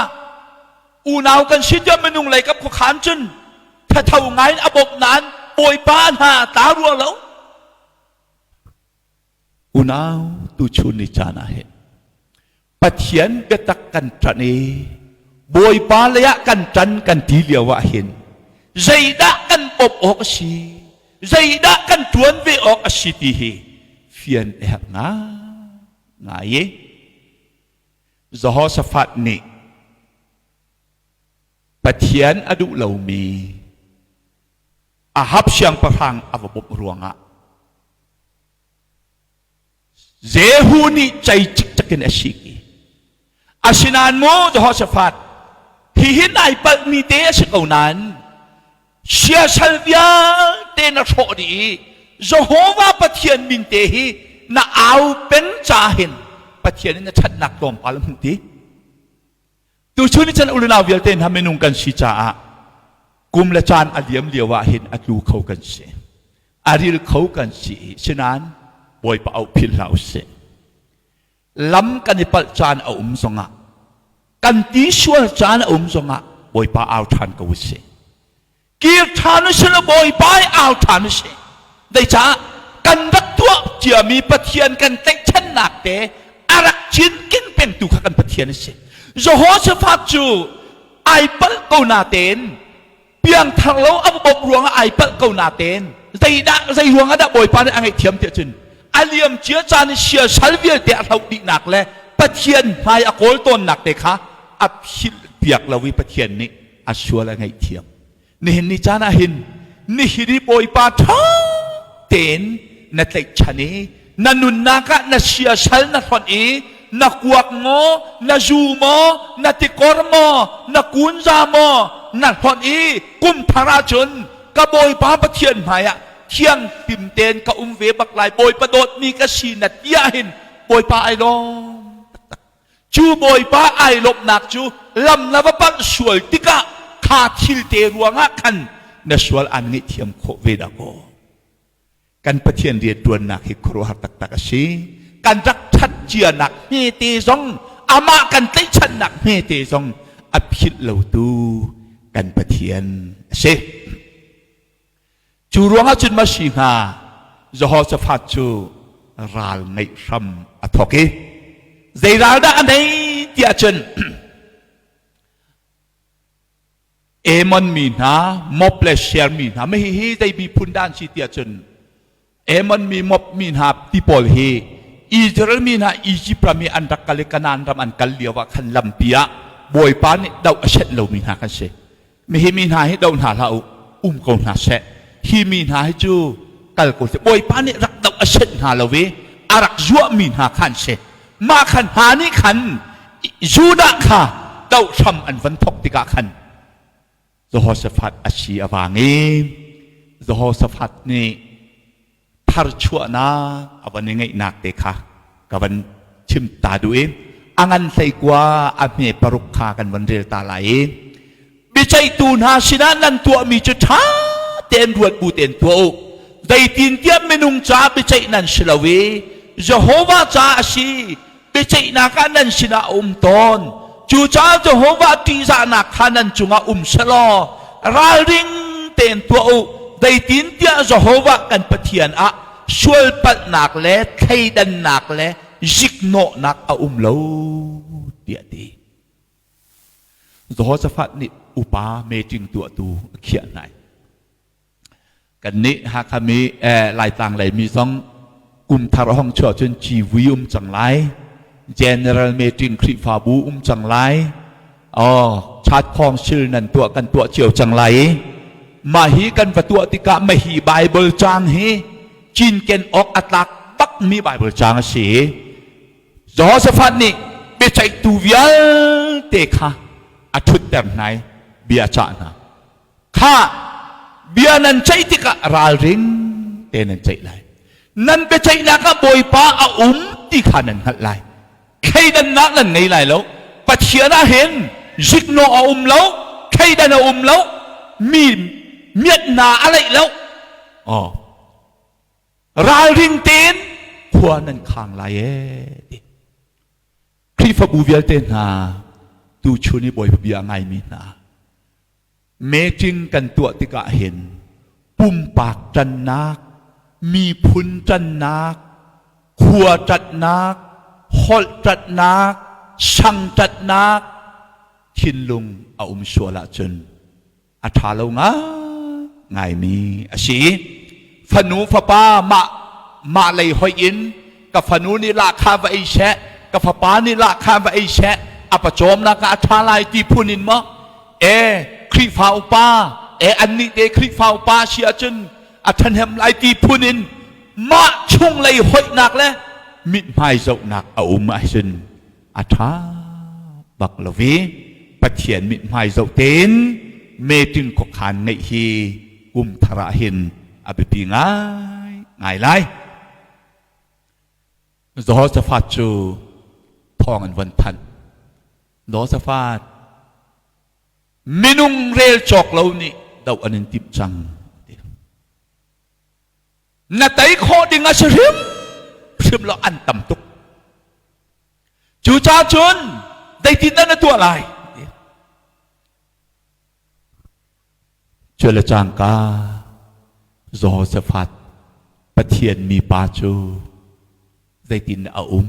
unau kan si tiah minung lei kap khuakhan cun thatho ngai in a bawmh nain Bawipa hna tla rua lo. Unau tuchun ni caan ah hin Pathian biatak kan ṭanh i Bawipa lei ah kan ṭan kan ti lio ah hin zeidah kan bawmh awk a si zeidah kan ṭuan ve awk a si ti hi fian a herh ngai i Jehoshaphat nih Pathian a duh lomi Ahab siangpahrang a va bawmh ruangah Jehu nih cei cikcek in a sik i asinain mu Jehoshaphat hihi nai palhmi te a si ko nain siasal vialte na hrawh dih i Jehovah Pathian min te hi na au peng ca hin Pathian in na ṭhatnak tlawmpal a hmuh ti. Tuchun ni chan ulenau vialte hna minung kan si caah kum le caan a liam lio ah hin a tlu kho kan si. A ril kho kan si i sinain Bawipa auh philh hlah usih. Lam kan i palh caan a um zongah kan ti sual caan a um zongah Bawipa au ṭhan ko usih. Kir ṭhan usih law Bawipa i au ṭhan usih. Zeicah kan rak tuah ciami Pathian kan tlaihchannak te a rak cinken pengtu kha kan Pathian a si. Jehoshaphat cu ai palh ko natein piangthar lo a bawmh ruangah ai palh ko natein zeidah zei ruangah dah Bawipa nih a ngaihthiam tiah cun a liam cia caan i siasal vialte a hloh dihnak le Pathian hmai a kawl tawnnak te kha a philh piak lo i Pathian nih a sual a ngaihthiam. Nihin ni caan ah hin nihin i Bawipa ṭha tein na tlaihchan i na nunnak ah na siasal na hlonh i na kuak maw, na zu maw, na tikor maw, na kunza maw na hlonh i kum thar ahcun ka Bawipa Pathian hmaiah thiangtim tein ka um ve bak lai, Bawipa dawtmi ka si na ti ahhin Bawipa ai lawm taktak. Cu Bawipa ai lawmhnak cu lam na va palh sual tikah kha thil te ruangah khan na sual aan ngaihthiam khawh ve dah kaw. Kan Pathian rianṭuannak hi khuaruahhar taktak a si. Kan rak ṭhat cianak hmete zong amah kan tlaihchannak hmete zong a philh lotu kan Pathian a si. Cu ruangah cun Masi hna Jehoshaphat cu ral ngeih hram a thawk i zei ral dah a nei tiah cun Ammon mi hna, Moab le Shear mi hna, mah hihi zei miphun dah an si tiah cun Ammon mi, Moab mi hna ti pawl hi Israel mi hna Egypt ram i an rak kal i Kanaan ram an kal lio ah khan lampi ah Bawipa nih doh a senh lomi hna kan si. Mihi mi hna hi do hna hlah u, um ko hna seh. Hi mi hna hi cu kal ko seh. Bawipa nih rak doh a senh hna lo i a rak zuahmi hna kha an si. Mah khan hna nih khan Judah kha doh hram an van thawk tikah khan Jehoshaphat a si a vang i Jehoshaphat nih tharchuahnak a van i ngeihnak te kha ka van chim ta duh i a ngan hleikua a hme paruk kha kan van rel ta lai i biaceihtu hna sinah nan tuahmi cu ṭha tein ruat bu tein tuah u zeitintiah minung ca biaceih nan si lo i Jehovah ca a si biaceihnak ah nan sinah a um tawn. Cucaah Jehovah ṭihzahnak kha nan cungah um selaw ralring tein tuah u. Zeitintiah Jehovah kan Pathian ah sualpalhnak le thleidannak le ziknawhnak a um lo tiah a ti. Jehoshaphat nih upa meeting tuahtu a khiah hna. Kannih Hakha mi Laitlang lei mi zong kum thar a hong chuah cun civui um cang lai. General meeting Khrihfabu um cang lai. Oh, chat council nan tuah kan tuah cio cang lai i mah hi kan va tuah tikah mahi Bible caang hi cinken awk a tlak bakmi Bible caang a si. Jehoshaphat nih biaceihtu vialte kha a ṭhutter hna i bia a cah hna. Kha bia nan ceih tikah ralring te nan ceih lai. Nan biaceihnak ah Bawipa a um ti kha nan hngalh lai. Thleidannak nan ngei lai lo. Pathian ah hin ziknawh a um lo, thleidan a um lo, mi miatna a leih lo. Oh. Ralring tein khua nan khang lai ee ti. Khrihfabu vialte hna tuchun i Bawipa bia a ngaimi hna meeting kan tuah tikah hin pumpak ṭannak, miphun ṭannak, khua ṭannak, holh ṭannak, sang ṭannak thinlung a um sual ahcun a ṭha lo ngaingaimi a si. Fanu fapa mah mah lei hoih in ka fanu nih lahkhah va ei seh, ka fapa nih lahkhah va ei seh, a pawcawmnak ah a ṭha lai ti phun in maw e Khrihfa upa e annih te Khrihfa upa si ahcun a ṭhahnem lai ti phun in mah chunglei hoihnak le mithmai zohnak a um ahcun a ṭha bak lo i Pathian mithmai zoh tein meeting khuakhan ngeih hi kum thar ah hin a biapi ngai ngai lai. Jehoshaphat cu thawng an von thanh. Jehoshaphat minung rel cawk lo nih doh an in timh cang. Na tei khawh ding a si hrimhrim lo an tam tuk. Cucaah cun zeitindah na tuah lai? Cu le cangka Jehoshaphat Pathian mipa cu zeitin a um?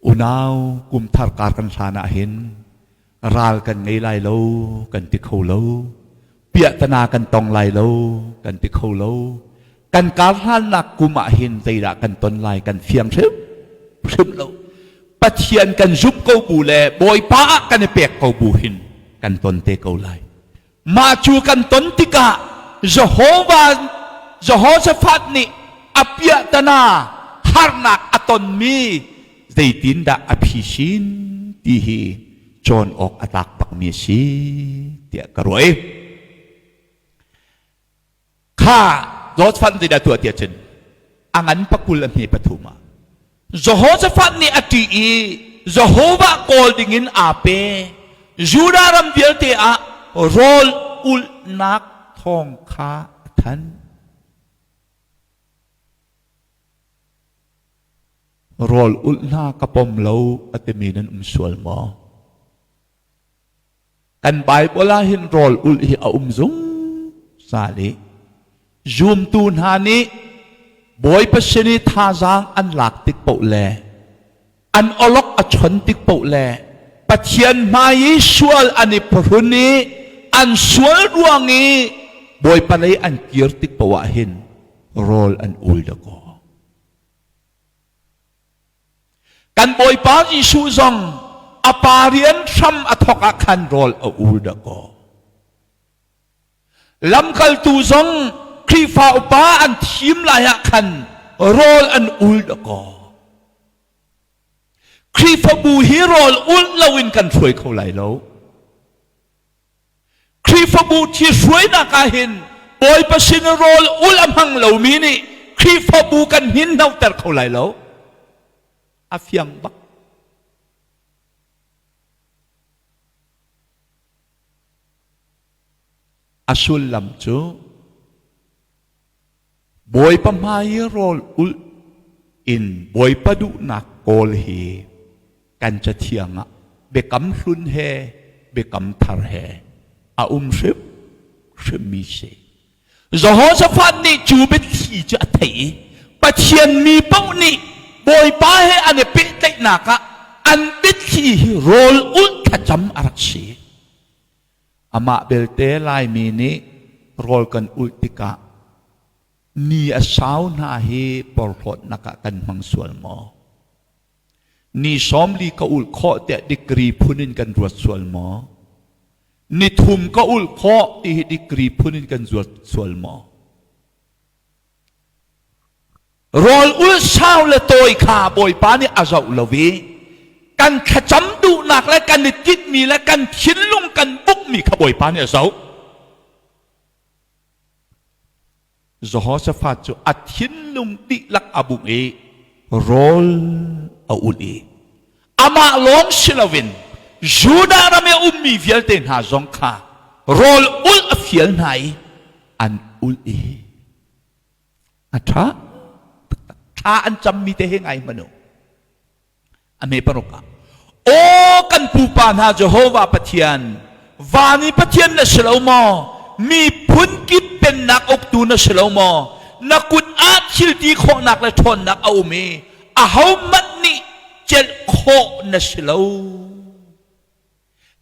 Unau kumthar kar kan hlan ah hin ral kan ngei lai lo kan ti kho lo. Piahtana kan tong lai lo kan ti kho lo. Kan kar hlannak kum ah hin zeidah kan ton lai kan fiang hrim hrim lo. Pathian kan zumh ko bu le Bawipa ah kan i pek ko bu hin kan ton te ko lai. Mah cu kan ton tikah Jehovah Jehoshaphat nih a piahtana harnak a tonmi zeitindah a phisin ti hi cawn awk a tlak bakmi a si tiah ka ruah i Kha Jehoshaphat zeidah tuah tiah cun a ngan pakul a hme pathum ah Jehoshaphat nih a ṭih i Jehovah kawl dingin aa pe. Judah ram vialte ah rawl ulhnak thawng kha a thanh. Rawl ulh hna ka pom lo a timi nan um sual maw? Kan Bible ah hin rawl ulh hi a um zungzal i zumtu hna nih Bawipa sin i thazaang an lak tik paoh le an awlok a chon tik paoh le Pathian hmai i sual an i phuhrun i an sual ruang i Bawipa lei an kir tik paoh ah hin rawl an ul dakaw. Kan Bawipa Jesuh zong a pa rian hram a thawk ah khan rawl a ul dah kaw. Lamkaltu zong Khrihfa upa an thim lai ah khan rawl an ul dah kaw. Khrihfabu hi rawl ulh loin kan hruai kho lai lo. Khrihfabu ṭhihruainak ah hin Bawipa sin rawl ul a hmang lomi nih Khrihfabu kan hninhnoter kho lai lo. A fiang bak. A sullam cu Bawipa hmai i rawl ulh in Bawipa duhnak kawl hi kan cathiang ah biakam hlun he biakam thar he a um hrim hrimmi si. Jehoshaphat nih cu biathli cu a theih i Pathian mi paoh nih Bawipa he an i pehtlaihnak ah an biathli hi rawl ulh thlacam a rak si. Amah belte Laimi nih rawl kan ulh tikah ni a sau hna hi porhlawtnak ah kan hmang sual maw? Ni 40 ka ulh khawh tiah degree phun in kan ruat sual maw? Ni thum ka ulh khawh ti hi degree phun in kan ruat sual maw? Rawl ul sau le tawi kha Bawipa nih a zoh lo i kan thlacam duhnak le kan i tinhmi le kan thinlung kan bukmi kha Bawipa nih a zoh. Jehoshaphat cu a thinlung dihlak a bungh i rawl a ulh i amah lawng si loin Judah ram i a ummi vialte hna zong kha rawl ulh a fial hna i an ulh i A ṭha taktak. Thla an cammi te he ngai hmanh u. A hme paruk ah. Aw kan pupa hna Jehovah Pathian, van i Pathian na si lo maw? Miphun kip pennak uktu na si lo maw? Na kut ah thil ti khawhnak le ṭhawnnak a um i ahohmanh nih celh khawh na si lo.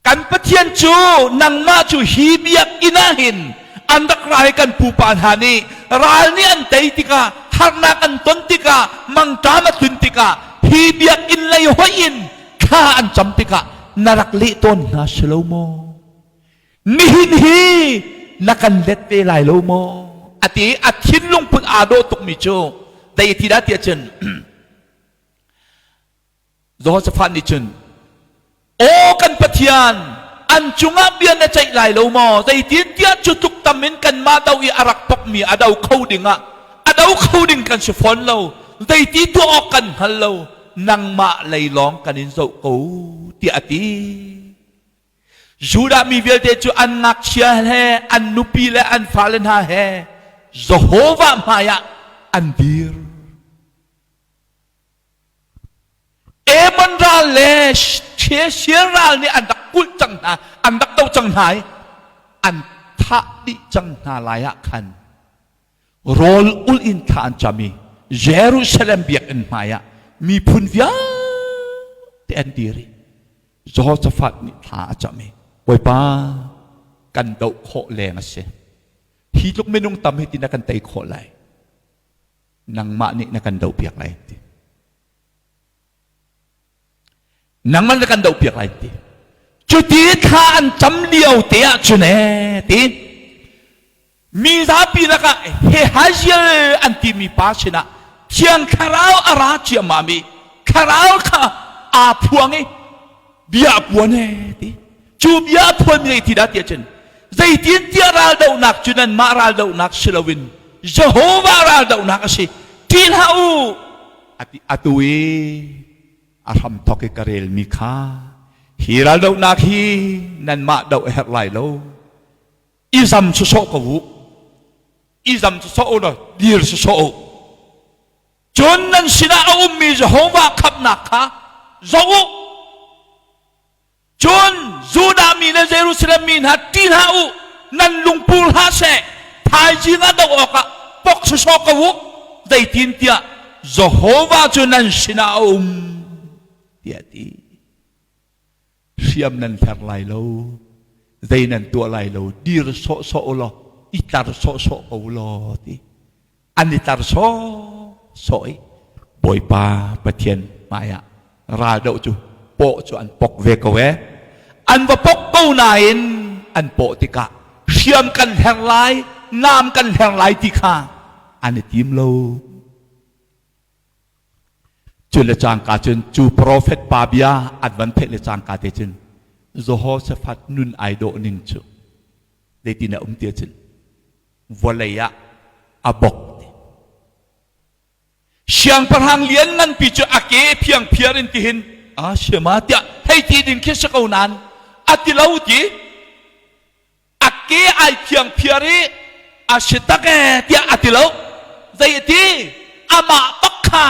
Kan Pathian cu nangmah cu hi biakinn ah hin an rak ra i kan pupa hna nih ral nih an tei tikah harnak an ton tikah mangṭam a tlun tikah hi biakinn lei hoih in thla an cam tikah na rak leh tawn hna si lo maw? Nihin hi na kan let te lai lo maw? A ti a thinlung phun aa dawh tukmi cu dei ti dah tiah cun Jehoshaphat nih cun, Aw kan Pathian, an cungah bia na ceih lai lo maw? Zeitintiah cu tluk tam in kanmah do i a rak pokmi a do kho dingah a do kho ding kan si fawn lo. Zeiti tuah awk kan hngal lo. Nangmah lei lawng kan in zoh ko, tiah a ti. Judah mi vialte cu an ngakchia he, an nupi le an fale hna he Jehovah hmaiah an dir. Ammon ral le Cheshire ral nih an rak kulh cang hna, an rak do cang hna i an thah dih cang hna lai ah khan rawl ulh in thla an cam i Jerusalem biakinn hmai ah miphun vialte. Te an dir i Jehoshaphat nih thla a cam i Bawipa kan doh khawh leng a si. Hi tluk minung tam hi ti na kan tei khawh lai. Nangmah nih na kan dohpiak lai ti. Nangmah na kan dohpiak lai ti. Cuti thla an cam lio te ah cun ee ti mi zapi lakah Hehaziel an timi pa sinah Thiang Thlarau a ra ciammam i Thlarau kha aa phuang i bia a puan ee ti. Cu bia a phuanmi zei ti dah ti ahcun zeitintiah raldohnak cu nanmah raldohnak si loin Jehovah raldohnak a si. Ṭih hlah u! Ati atu i a hramthawk i ka relmi kha hi raldohnak hi nanmah doh a herh lai lo. I zam sawsawh ko u. I zam sawsawh u law dir sawsawh u. Cun nan sinah a ummi Jehovah khamhnak kha zoh u. Cun Judah mi le Jerusalem mi hna ṭih hlah u, nan lungpur hlah seh, thaizing ah doh awkah pok sawsawh ko u, zeitintiah Jehovah cu nan sinah a um, tiah a ti. Hriam nan hler lai lo, zei nan tuah lai lo, dir sawhsawh u law, i tlar sawhsawh ko u law, ti. An i tlar sawhsawh i Bawipa Pathian hmaiah raldoh cu pawh cu an pok ve ko ee. An va pok ko nain an pawh tikah hriam kan hler lai, nam kan hler lai ti kha an i tim lo. Cu le cangka cun cu profet pa bia an van theih le cangka te cun Jehoshaphat nun ai dawh ning cu zeitin a um ti cun vawlei ah a bok ti. Siangpahrang lian nganpi cu a ke phiangphiar in tihin a siama tiah hei ti ding khi si ko nain a ti lo ti a ke ai phiangphiar i a si tak ee tiah a ti lo zei a ti amah bak kha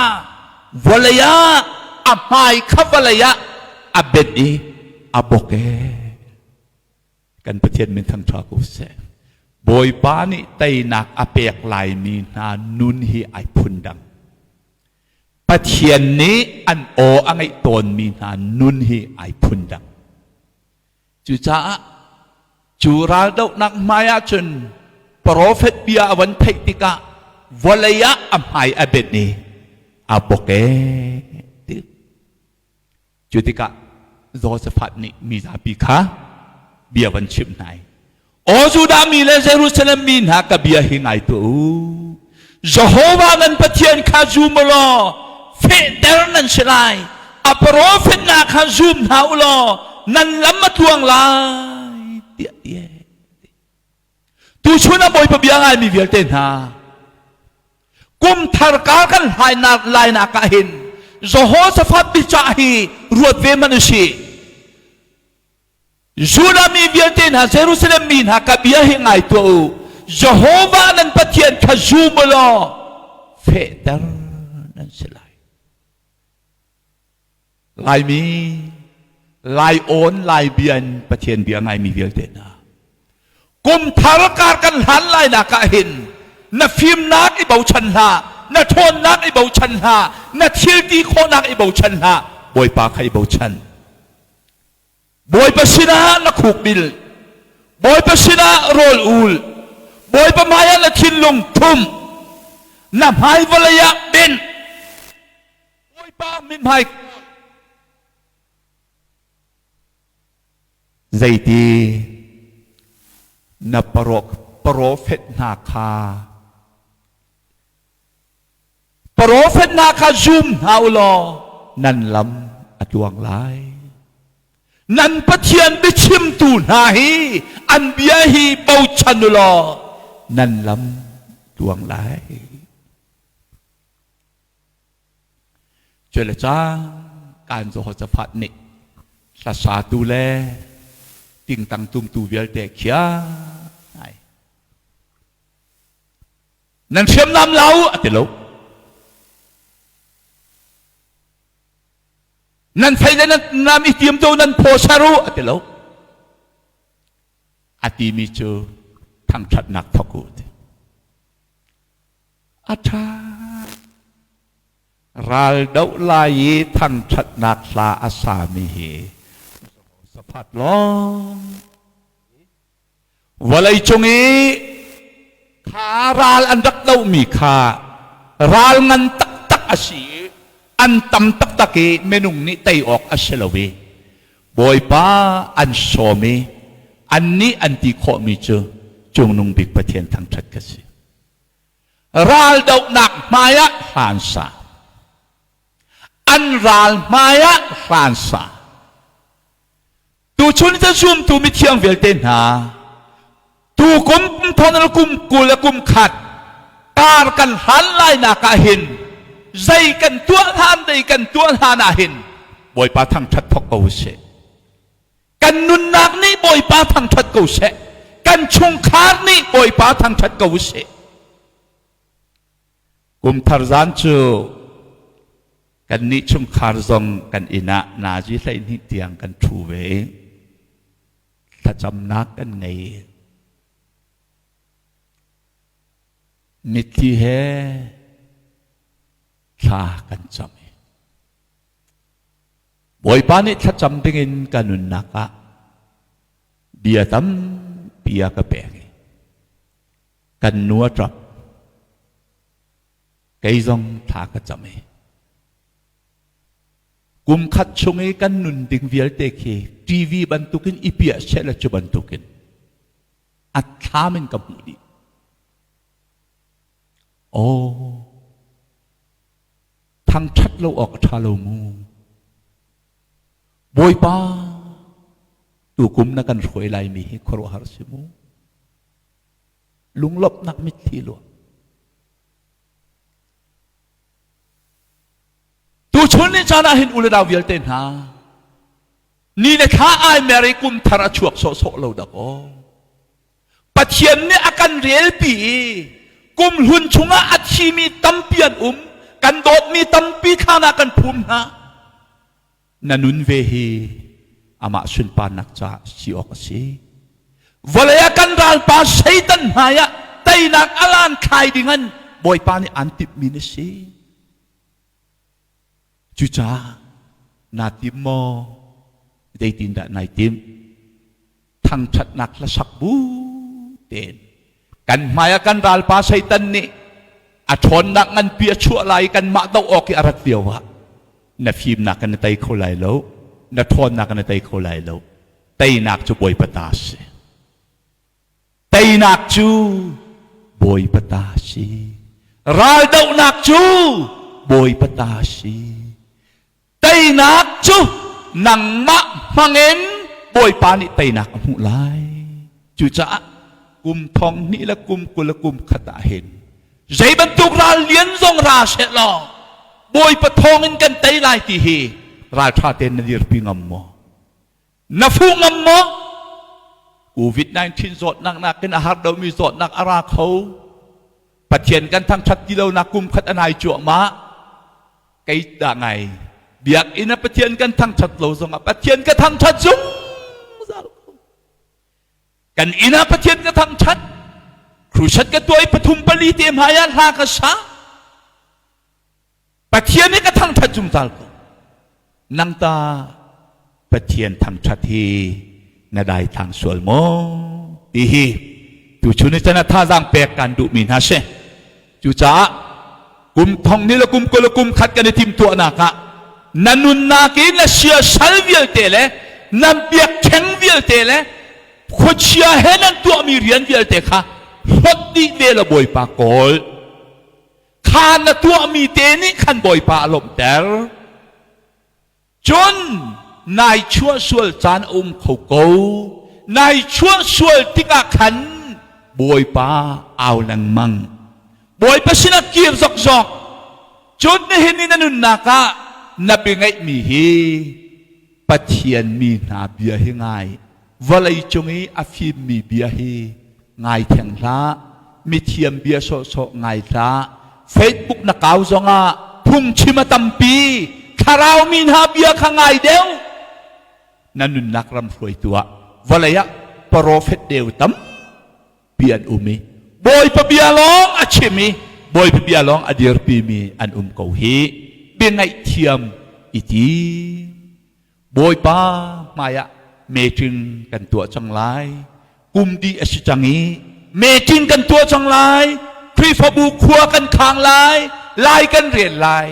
vawlei ah a hmai kha vawlei ah a benh i a bok ee Kan Pathian min thangṭha ko seh. Bawipa nih teinak a pek laimi hna nun hi ai phundang. Pathian nih an aw a ngeih tawnmi hna nun hi ai phundang. Cucaah cu raldohnak hmai ahcun profet bia a van theih tikah vawlei ah a hmai a benh i a bok ee ti. Cu tikah Josaphat nih mi zapi kha bia van chimh hna i, Aw Judah mi le Jerusalem mi hna ka bia hi ngai tuah u. Jehovah nan Pathian kha zum u law fehter nan si lai. A profet hna kha zum hna u law nan lam a tluang lai tiah ti. Tuchun ah Bawipa bia ngaimi vialte hna, kum thar kar kan hlainak lainak ah hin Jehoshaphat biacah hi ruat ve hmanh usih. Judah mi vialte hna, Jerusalem mi hna ka bia hi ngai tuah u. Jehovah nan Pathian kha zum u law fehter nan si lai. Laimi, Lai awn, Lai bia in Pathian bia ngaimi vialte hna. Kum thar kar kan hlan lainak ah hin na fimnak i bochan hlah, na ṭhawnnak i bochan hlah, na thil ti khawhnak i bochan hlah, Bawipa kha i bochan. Bawipa sinah na khuk bil, Bawipa sinah rawl ul, Bawipa hmaiah na thinlung thum, na hmai vawlei ah benh, Bawipa mithmai zeiti na profet hna kha profet hna kha zum hna u law nan lam a tluang lai. Nan Pathian biachimtu hna hi an bia hi bochan u law nan lam tluang lai. Cu le cang kan Jehoshaphat nih hlasatu le tingtang tumtu vialte khia ai. Nan hriamnam la u a ti lo. Nan fei le nan nam i tiam to nan phaw ser u a ti lo. A timi cu thangṭhatnak thawk u ti. A ṭha. Ral doh lai i thangṭhatnak hla a sami hi Jehoshaphat lawng. Vawleicung i kha ral an rak dohmi kha ral ngan taktak a si i an tam taktak i minung nih tei awk a si lo i Bawipa an sawm i annih an ti khawhmi cu Cungnung Bik Pathian thangṭhat ka si. Raldohnak hmaiah hlansa. An ral hmaiah hlansa. Tuchun ca zumtu mithiang vialte hna, tu kum thonal kum 20 le kum khat kar kan hlan lainak ah hin zei kan tuah hlan dei kan tuah hlan ah hin Bawipa thangṭhat thawk ko usih. Kan nunnak nih Bawipa thangṭhat ko seh. Kan chungkhar nih Bawipa thangṭhat ko usih. Kum thar zan cu kannih chungkhar zong kan inn ah nazi 12 tiang kan ṭhu ve i thlacamnak kan ngei. Mitthli he thla kan cam i Bawipa nih thlacam dingin ka nunnak ah bia tampi a ka pek i kan nu a ṭap. Kei zong thla ka cam i kum khat chung i kan nun ding vialte khi TV bantukin i piah seh le cu bantukin a thlam in ka hmuh dih. Oh, thangṭhat lo awk a ṭha lo mu. Bawipa, tukum na kan hruai laimi hi khuaruahhar si mu. Lunglawmhnak mitthli luang. Tuchun ni caan ah hin u le nau vialte hna, ni le thla ai mer i kum thar a chuak sawhsawh lo dak aw. Pathian nih a kan relpi i kumhlun chungah a thimi tampi an um. Kan dawtmi tampi thlan ah kan phum hna. Na nun ve hi amah sunparnak caah si awk a si. Vawlei ah kan ralpa Satan hmai ah teinak alan thlai ding an Bawipa nih aan timhmi na si. Cucaah naa tim maw? Zeitindah nai timh? Thangṭhatnak hlasak bu tein kan hmai ah kan ralpa Satan nih a ṭhawnnak nganpi a chuah lai i kanmah doh awk i a rat lio ah na fimnak in na tei kho lai lo, na ṭhawnnak in na tei kho lai lo. Teinak cu Bawipa ta a si. Teinak cu Bawipa ta a si. Raldohnak cu Bawipa ta a si. Teinak cu nangmah hmangin Bawipa nih teinak a hmuh lai. Cucaah kum thong hnih le kum 20 le kum khat ah hin zei bantuk ral lian zong ra seh law Bawipa thawngin kan tei lai ti hi ralṭha tein na dirpi ngam maw? Na fuh ngam maw? COVID-19 zawtnak nakin a har deuhmi zawtnak a ra kho. Pathian kan thangṭhat ti lonak kum khat a nai cuahmah. Kei dah ngai biakinn ah Pathian kan thangṭhat lo zongah Pathian ka thangṭhat zungzal ko. Kan inn ah Pathian ka thangṭhat. Crusade ka tuah i pathum pali te hmai ah hla ka sa. Pathian hi ka thangṭhat zungzal ko. Nang ta Pathian thangṭhat hi na daithlang sual maw? Ti hi tuchun ni chan ah thazaang pek kan duhmi hna si. Cucaah kum thong ni le kum 20 le kum khat kan i timhtuahnak ah na nunnak i na siasal vialte le na biakṭheng vialte le khuachia he nan tuahmi rian vialte kha hlawt dih ve la Bawipa kawl. Kha na tuahmi te nih khan Bawipa a lawmhter. Cun nai chuah sual caan a um kho ko. Nai chuah sual tikah khan Bawipa au lengmang. Bawipa sinah kir zokzok. Cun nihin ni na nunnak ah na bia ngeihmi hi Pathian mi hna bia hi ngai. Vawlei cung i a fimmi bia hi ngai theng hlah. Mithiam bia sawhsawh ngai hlah. Facebook na kau zongah phungchim a tampi. Thlarau mi hna bia kha ngai deuh. Na nunnak ram hruaitu ah vawlei ah profet deu tampi an um i Bawipa bia lawng a chim i Bawipa bia lawng a dirpimi an um ko hi. biangaihthiam i tim. Bawipa hmaiah meeting kan tuah cang lai. Kum dih a si cang i meeting kan tuah cang lai. Khrihfabu khua kan khang lai, lai kan rel lai.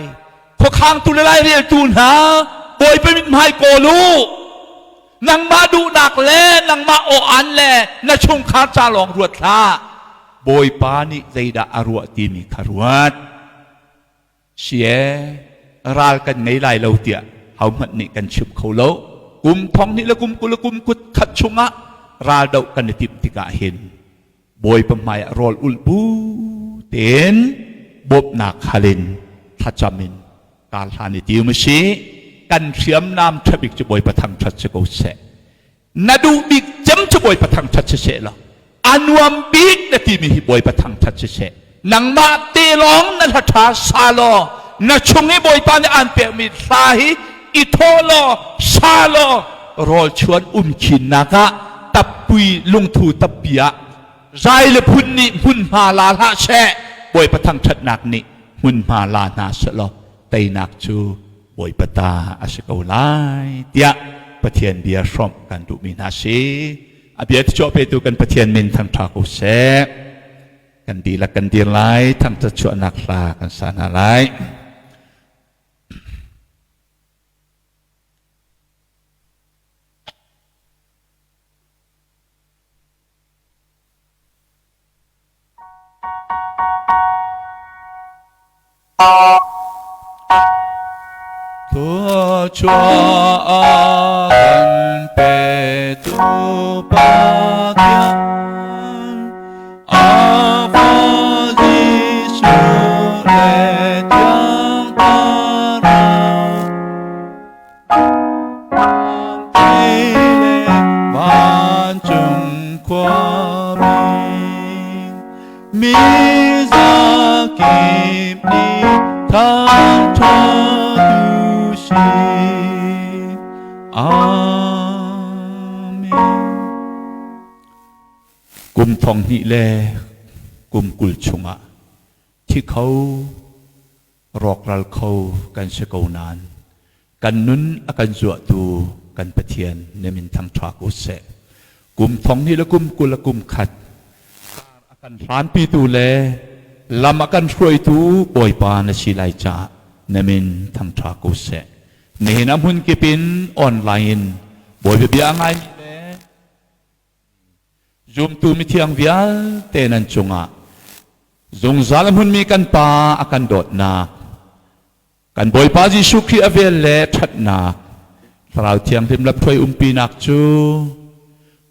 Khuakhangtu le laireltu hna Bawipa mithmai kawl u. Nangmah duhnak le nangmah aw-an le na chungkhar ca lawng ruat hlah. Bawipa nih zeidah a ruah timi kha ruat. Sie, ral kan ngei lai lo tiah hohmanh nih kan chim kho lo. Kum thong hnih le kum 20 le kum kut khat chungah ral doh kan i timh tikah hin Bawipa hmaiah rawl ulh bu tein bawmhnak hal in thlacam in kar hlan i tim a si. Kan hriamnam ṭha bik cu Bawipa thangṭhat si ko seh. Na duh bik cem cu Bawipa thangṭhat si seh law a nuam bik na timi hi Bawipa thangṭhat si seh. Nangmah te lawng na hla ṭha sa law na chung i Bawipa nih aan pekmi hla hi i thawh law sa law rawl chuan um khinnak ah tappui lungthu tappi ah zai le phun nih hmunhma la hlah seh. Bawipa thangṭhatnak nih hmunhma la hna seh law teinak cu Bawipa ta a si ko lai tiah Pathian bia hrawmh kan duhmi hna si. A bia chuah petu kan Pathian min thangṭha ko seh. Kan dihlak kan dir lai, thangṭhat chuahnak hla kan sa hna lai. Thluachuah a kan petu Pathian, a Fa Jesuh le Thiang Thlarau, Vangci le vancung khuami, mi zakip nih thangṭhat u sih. Amen. Kum thong hnih le kum 20 chungah thi kho rawkral kho kan si ko nain kan nun a kan zuahtu kan Pathian na min thangṭha ko seh. Kum thong hnih le kum 20 le kum khat a kan hlanpitu le lam a kan hruaitu Bawipa na si lai caah na min thangṭha ko seh. Nihin a hmun kip in online in Bawipa bia a ngaimi le Zumtu mithiang vialte nan cungah zungzal a hmunmi kan Pa a kan dawtnak, kan Bawipa Jesuh Khrih a vel le ṭhatnak, Thlarau Thianghlim lamhruai umpinak cu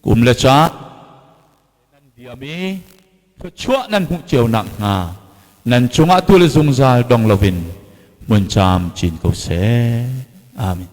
kum le caan nan diam i thluachuah nan hmuh cio nakhnga nan cungah tu le zungzal dong loin hmun caam cin ko seh. Amen.